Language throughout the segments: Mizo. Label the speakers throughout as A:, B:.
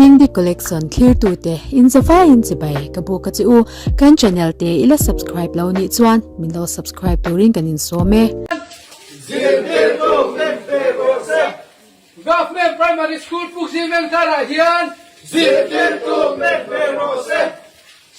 A: Dingdi Collection thlirtute in zavaiin chibai ka buk a che u. Kan channel te i la subscribe lo nih chuan min lo subscribe turin kan insawm e.
B: Zirtirtu hnem pe rawh se.
C: Government Primary School Pukzing Vengtharah hian.
B: Zirtirtu hnem pe rawh se.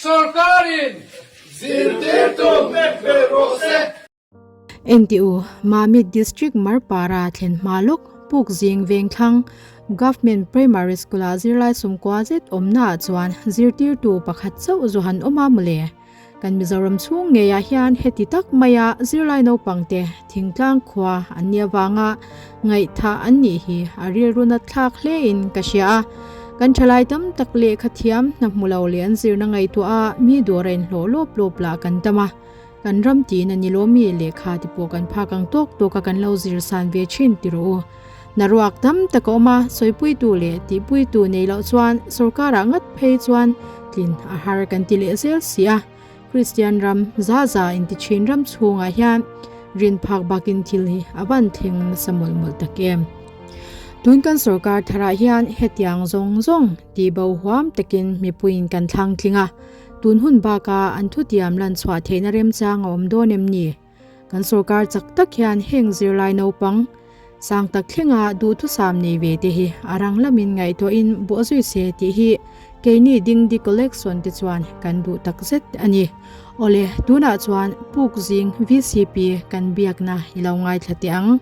C: Sorkarin.
B: Zirtirtu hnem pe rawh se.
A: Engti u, Mamit District Marpara thlen hma lawk Pukzing Vengthlang Government Primary School-ah zirlai sumkua zet awmnaah chuan zirtirtu pakhat chauh zu han awm a mawle. Kan Mizoram chhung ngeiah hian heti tak maia zirlai naupangte thingtlang khua an nih avanga ngaihthah an nih hi a rilru nat thlak hlein ka hria a. Kan thalai tam tak lehkha thiam hna hmu lo leh an zirna ngaihtuah a mi dawr a inhlawh lawp lawp lah kan tam a. Kan ram tiin a ni lawmi lehkha te pawh kan phak ang tawk tawk a kan lo zir san ve thin ti rawh u. Hnaruak tam tak a awm a, sawipuitu leh tihpuitu nei loh chuan sorkarah ngat phei chuan tlin a har kan ti leh zel si a. Kristian ram za za inti thin ram chhungah hian rin phak bakin thil hi a van thleng nasa mawlh mawlh tak em. Tun kan sorkar tharah hian hetiang zawng zawng tihbo huam takin mipuiin kan thlang tling a. Tun hun baka an thutiam lan chhuah theihna remchang a awm dawn em ni? Kan sorkar chak tak hian heng zirlai naupang sang tak thlenga duhthusam nei ve te hi a rang lamin ngaihtuahin bawhzui se tih hi keini Dingdi Collection te chuan kan duh tak zet a ni. Awle, tunah chuan Pukzing VCP kan biakna i lo ngaithla teh ang.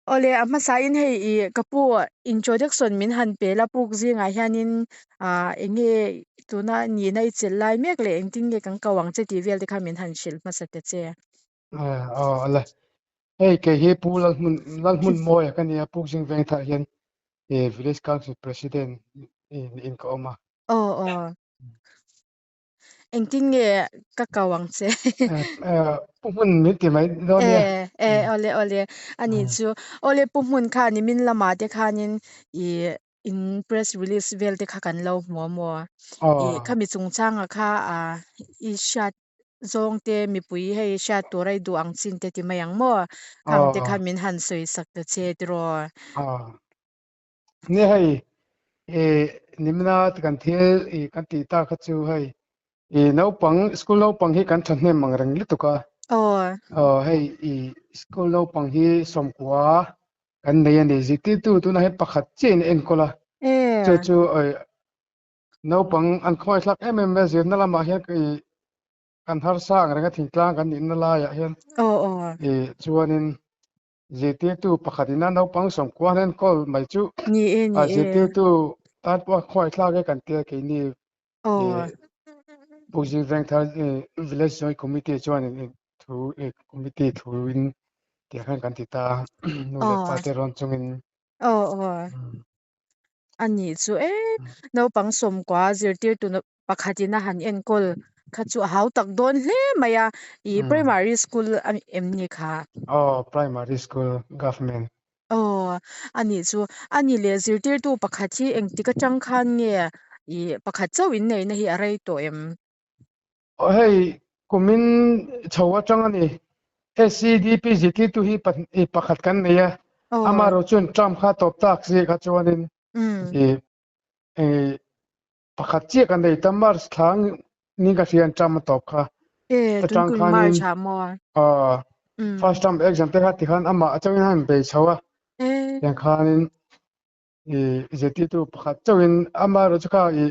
D: Awle a hmasain hei i ka pu introduction min han pe la puk zingah hianin ah eng nge tuna nihna i chelh lai mek leh engtin nge kan ko ang che tih vel te kha min han hrilh hmasa ta che.
E: Ah aw ale hei kei hi pu Lalhmun Lalhmun Mawia ka nia puk zing veng thah hian e village council president in ka awm a.
D: Aw aw. Engtin nge ka ko ang che?
E: Pu Hmun min ti mai dawn nia.
D: E, e, awle, awle. Ani chu, awle Pu Hmun kha nimin lamah te khanin i in press release vel te kha kan lo hmu a maw? I khami chungchanga kha a i hriat zawng te mipui hei hriat tur a i duh ang chin te ti mai ang maw? Khang te kha min han sawi sak ta che tiraw?
E: Ni hei i nimna kan thil i kan tih tak kha chu hei i naupang school naupang hi kan thahnem ang reng lutuk a. Aw hei i school naupang hi sawmkua kan nei a ni zirtirtu tunah hian pakhat chiah in a enkawl a. Chu chu naupang an khawngaihthlak em em mai a zirna lamah hian i kan harsa ang reng a thingtlang kan nihna laiah hian i chuanin Zirtirtu pakhat ina naupang sawmkua an enkawl mai chu
D: Ni e, ni
E: a
D: e.
E: zirtirtu tan pawh a khuaithlak e kan tia keini Pukzing Vengthar Village Joint Committee chuan in thu committee thu in tiang khan kan ti ta a nu leh pa te rawn chungin.
D: Aw aw. A nih chu e, naupang sawmkua zirtirtu pakhatin a han enkawl kha chu a hau tak dawn hle mai a, ih primary school a em ni kha?
E: Aw, primary school government.
D: Aw, a nih chu. A nih leh zirtirtu pakhat hi engtik atang khan nge ih pakhat chauh inneihna hi a rei tawh em?
E: Aw hei kumin chho atang a ni. SCDP zirtirtu hi pakhat kan nei a, amaherawh chuan term kha tawp tak zia kha chuanin ih pakhat chiah kan nei ta March thla ni ka hria an term a tawp kha.
D: E tun kum March ah maw?
E: Aw first term exam te kha tikhan amah atangin a han bei chho a, tiang khanin i zirtirtu pakhat chauhin amaherawh chu kha i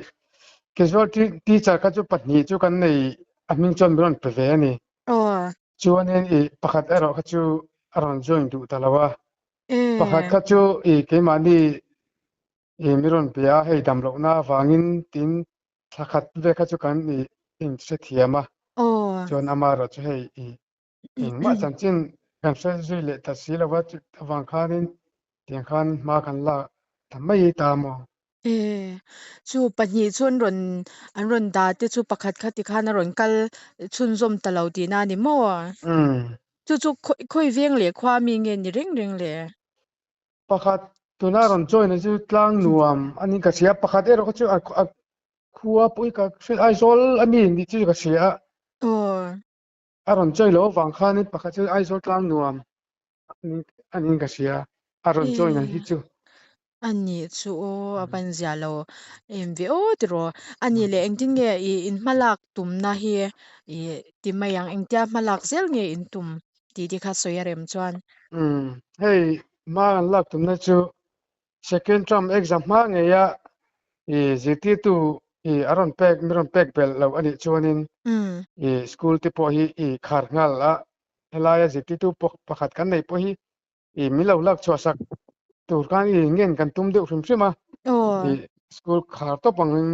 E: casual teacher kha chu pahnih chu kan nei a hming chuan min rawn pe ve a ni. Chuanin i pakhat erawh kha chu a rawn join duh ta lo a. Pakhat kha chu i keimahni i min rawn pe a, hei dam lohna avangin tin thla khat vel kha chu kan i inhrethiam a. Chuan amaherawh chu hei i Engmah chanchin kan hre zui leh ta si lova chu avang khanin tiang khan hma kan lak ta mai ta maw?
D: E, chu pahnih chu an rawn an rawn dah te chu pakhat kha tikhan a rawn kal chhunzawm ta lo tihna a ni maw? Chu chu khawi khawi veng leh khua mi nge ni reng reng le?
E: Pakhat tuna rawn join a chu tlang nuam a ni ka hria pakhat erawh kha chu a khua pawh hi ka hria Aizawl a mi nih chu ka hria a.
D: Aw.
E: A rawn chawi loh avang khanin pakhat chu Aizawl tlang nuam a niin ka hria, a rawn join ang hi chu.
D: Ani chu aw a ban zia lo em ve aw tiraw. Ani leh engtin nge i in hmalak tumna hi i ti mai ang engtia hmalak zel nge in tum tih te kha sawi a rem chuan.
E: Umm hei hma kan lak tumna chu second term exam hma ngeia i zirtirtu i a rawn pek mi rawn pek belh lo anih chuanin i school te pawh hi i khar nghal a helaia zirtirtu pakhat kan neih pawh hi i min lo lak chhuah sak tur khan i ngen kan tum deuh hrim hrim a i school khar tawp ang in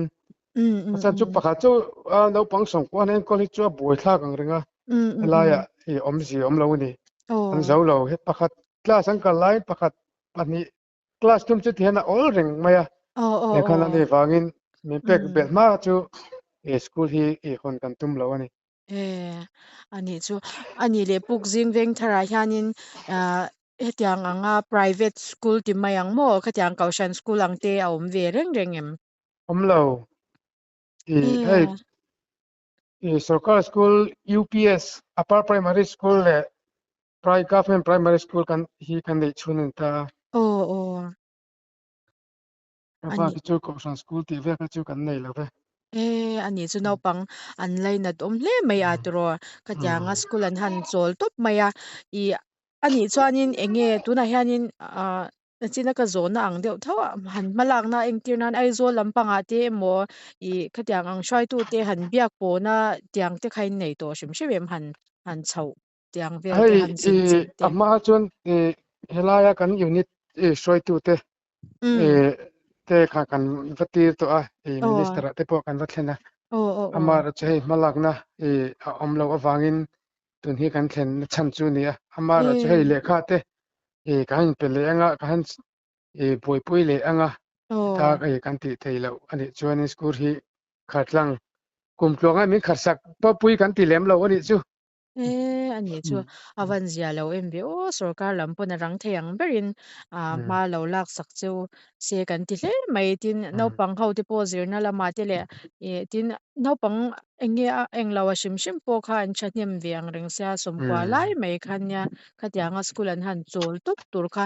E: a chhan chu pakhat chu a naupang sawmkua an enkawl hi chu a buai thlak ang reng a helaiah i awmzia awm lo a ni an zo lo he pakhat class an kal laiin pakhat pahnih class tum chu tihian a awl reng mai a heng khan a nih vangin min pek belh hma chu i school hi i hawn kan tum lo a ni.
D: E, anih chu. Anih leh puk zing veng tharah hianin ah hetiang anga private school ti mai ang maw? Khatiang kohhran school ang te a awm ve reng reng em?
E: Awm lo. I hei i sorkar school UPS Upper Primary School leh Pri Government Primary School kan hi kan neih chhun a ni ta a.
D: Aw aw.
E: Ka pa khi chu kohhran school tih vel kha chu kan nei lo ve.
D: E ani chu naupang an lainat awm hle mai a tiraw khatianga school an han chawl tawp mai a i anih chuanin eng nge tunah hianin ah nachina ka zawhna ang deuh tho a han hma lakna entir nan Aizawl lampangah te emaw ih khatiang ang hruaitu te han biak pawhna tiang te kha in nei tawh hrim hrim em han han chhoh tiang vel te
E: Hei
D: han zin
E: i
D: chin te.
E: a hma chuan i helaia kan unit i hruaitute i te kha kan va tir tawh a i minister ah te pawh kan va thlen a amaherawhchu hei hmalakna i a awm loh avangin tun hi kan thlen na chhan chu a ni a amaherawhchu hei lehkha te i ka han inpe leh anga ka han i buaipui leh anga heta i kan tih theih loh a nih chuanin school hi khartlang kumtluanga min kharsak pawpui kan ti lem lo a nih chu.
D: E ani chu a van zia lo em ve aw sorkar lam pawn a rang thei ang berin ah hma lo lak sak cheu se kan ti hle mai tin naupang ho te pawh zirna lamah te leh ih tin naupang eng nge a eng lo a hrim hrim pawh kha an thahnem ve ang reng sia sawmkua lai mai kha nia khatianga school an han chawl tawp tur kha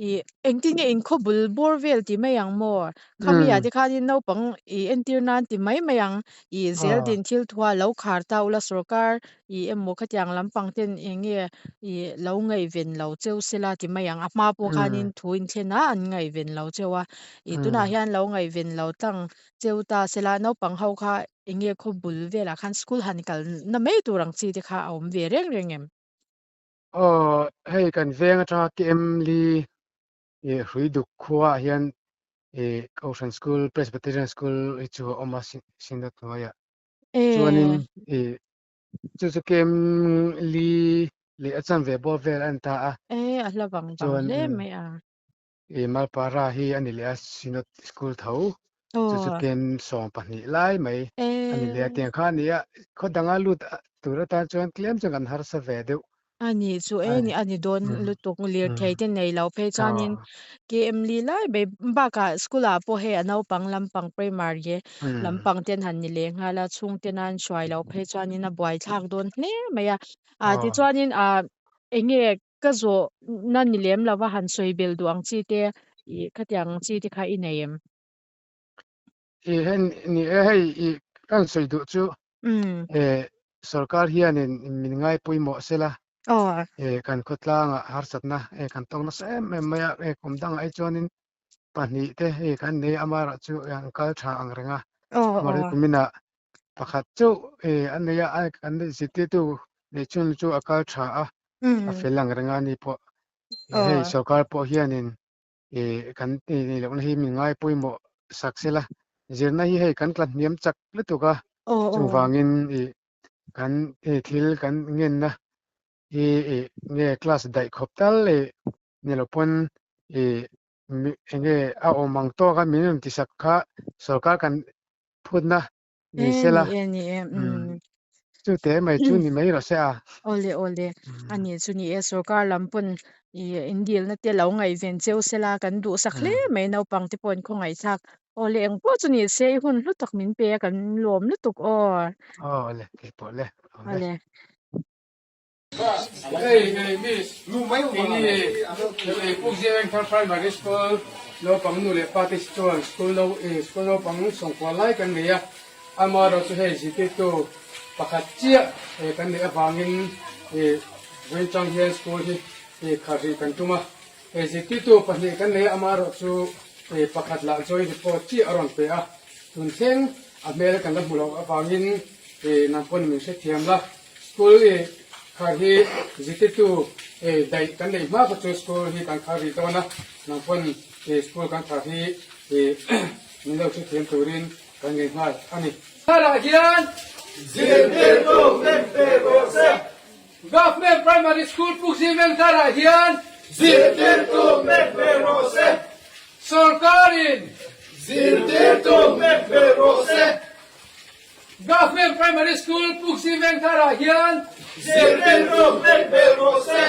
D: ih engtin nge inkhawbul bawr vel ti mai ang maw khami ah te khanin naupang ih entir nan ti mai mai ang Ih zel din thil thua lo khar ta ula sorkar ih emaw khatiang lampang ten eng nge ih lo ngaihven lo cheu sela ti mai ang. A hma pawh khanin thu in thlen a an ngaihven lo cheu a. Ih tunah hian lo ngaihven lo tlang cheu ta sela naupang ho kha eng nge khaw bul velah khan school han kal na mai tur ang chi te kha a awm ve reng reng em?
E: Aw hei kan veng atanga KM Li ih hrui duk khuaah hian ih Kohhran School Presbyterian School hi chu a awm a Synod hnuaiah chuanin ih chu chu kem li leh a chanve bawr vel a ni ta a chuan ih Malpara hi a ni leh a Synod School tho chu chu kem 12 lai mai a ni leh a tiang kha a ni a khaw danga lut tur atan chuan tlem chuan kan harsa ve deuh.
D: A ni chu e ni a ni dawn lutuk lirthei te nei lo phei chuanin KM li lai mai bakah school ah pawh hei a naupang lampang primary lampang ten han ni leh nghal a chhungte nan hruai loh phei chuanin a buaithlak dawn hle mai a ah tichuanin ah eng nge ka zawh na ni lem lova han sawi bel duh ang chi te ih khatiang ang chi te kha i nei em?
E: Ih hei ni e hei ih ka han sawi duh chu Sorkar hianin min ngai pawimawh sela kan khawtlangah harsatna kan tawk nasa em em mai a, kum dangah hi chuanin pahnih te hei kan nei a, amaherawh chu an kal tha ang reng a, amaherawh kuminah pakhat chauh an nei a, kan zirtirtu neih chhun chu a kal tha a, a fel ang reng a ni pawh. Hei sorkar pawh hianin kan tih lohna hi min ngai pawimawh sak sela, zirna hi hei kan tla hniam chak lutuk a, chuvangin kan thil kan ngenna hi nge class daih khawp tal ni lo pawn enge a awm ang tawk a min rawn tisak kha sorkar kan phutna ni sela chu te mai chu ni mai rawh se a.
D: Awle awle a ni chu ni e sorkar lam pawn i indilna te lo ngaihven cheu sela kan duhsak hle mai naupang te pawh an khawngaihthlak awle eng pawh chu ni se i hun hlu tak min pe a kan lawm lutuk aw.
E: Awle keipawh le awle.
D: Awle.
C: Hei hei miss keini hei Pukzing Vengthar Primary School naupang nu leh pa te chuan school no school naupang sawmkua lai kan nei a, amaherawhchu hei zirtirtu pakhat chiah kan neih avangin vawiin chang hian school hi kharh rih kan tum a, hei zirtirtu pahnih kan nei a, amaherawhchu pakhat lah join report chiah a rawn pe a, tun thleng a hmel kan la hmu loh avangin nang pawn min hrethiam la. School i khar hi zirtirtu daih kan neih hma kha chu school hi kan khar rih dawn a, nang pawn school kan khar hi min lo hrethiam turin kan ngei nghal a ni. Tharah hian
B: Zirtirtu hnem pe rawh se.
C: Government Primary School Pukzing Vengtharah hian
B: Zirtirtu hnem pe rawh se.
C: Sorkarin
B: Zirtirtu hnem pe rawh se.
C: Government Primary School Pukzing Vengtharah hian
B: Zirtirtu hnem pe rawh se.